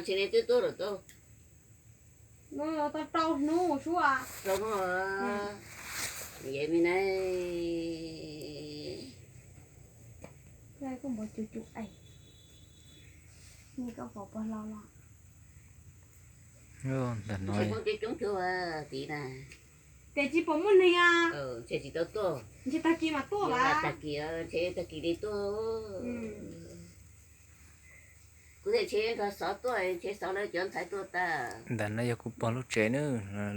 Tsis ne twb tuaj lawm tau. Tau rau hnub suab. Rau hnub. Yog me na. Koj npog cus cus es, nws koj pom pog hlau los. Ntawm no coob coob cuag tid na. Ces tsis pom muaj neeg. Ntshe tsis tau tuaj. Ntshe tag kis mas tuaj las. Tag kis, ntshe tag kis li tuaj. Kuv thiaj ntshe nrog xov tuaj, ntshe xov lawv cov ntxhais tuaj tag. Ntawm no yog kuv pog lub tsev na,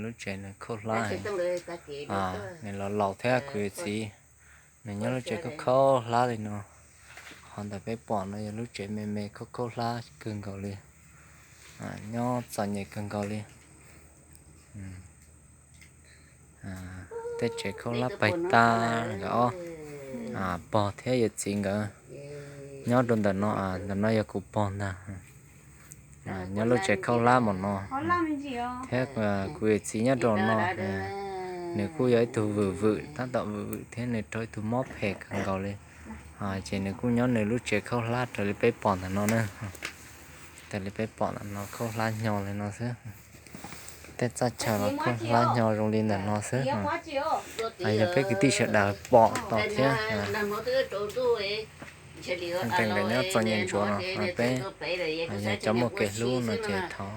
lub tsev nws khaub hlab, nws los laus thiab kuv yawm txiv. Nws nyob lub tsev khaub khaub hlab li no. Qhov ntawm peb pom no yog lub tsev me me khaub khaub hlab kawg nkaus li. Nyob txom nyem kawg nkaus li. Tej tsev khaub hlab pais tag nkawd ob pog thiab yawm txiv nkawd nyob rau ntawm no, ntawm no yog kuv pog ntag. Nyob lub tsev khaub hlab npaum no thiab kuv yawm txiv nyob rau no. Nws kuj yog ib tug vwm vwm, tab tom vwm vwm thiab nws raug ib tug mob phem kawg nkaus li. Ces nws kuj nyob nws lub tsev khaub hlab raws li peb pom ntawm no na. Raws li peb pom ntawm no khaub hlab hnyo li no xwb. Tej txaj chaw los khaub hlab hnyo zoo li ntawm no xwb. Yog peb kwv tij sawv daws pom tau thiab. Tej nkawd nyob txom nyem ntsuav no, peb yog cov muaj kev hlub no ces thov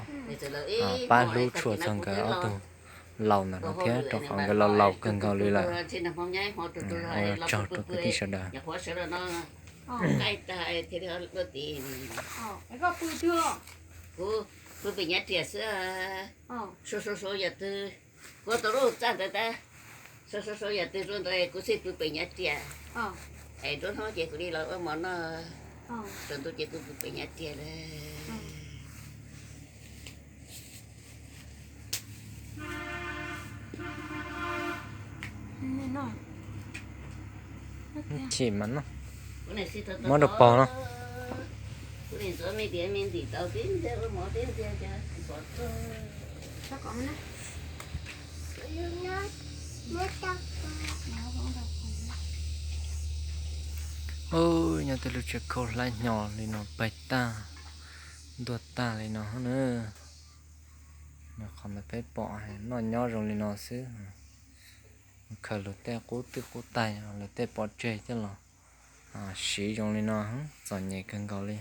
pab hlub tshua txog nkawd ob tug laus ntawm no thiab, rau qhov nkawd laus laus kawg nkaus li lawm. Ua tsaug rau kwv tij sawv daws. Kuv pw pem Nyav Riam xwb. Suav suav suav yog twg, kuv tau lub txaj ntawd tab, suav suav suav yog twg rau ntawd kuv xij pw pem Nyav Riam. Es nruab hnub ces kuv li los ua mov noj, rau ntu ces kuv pw pem Nyav Riam lawm. Chim mas no, muab rau pog no. Nyob tej lub tsev khaub hlab hnyo li no pais tag, ntuag tag li no na. Qhov ntawd peb pom noj nyob zoo li no xwb. Khaws luag tej qub twj qub tais, luag tej pov tseg coj los siv zoo li no, txom nyem kawg nkaus li.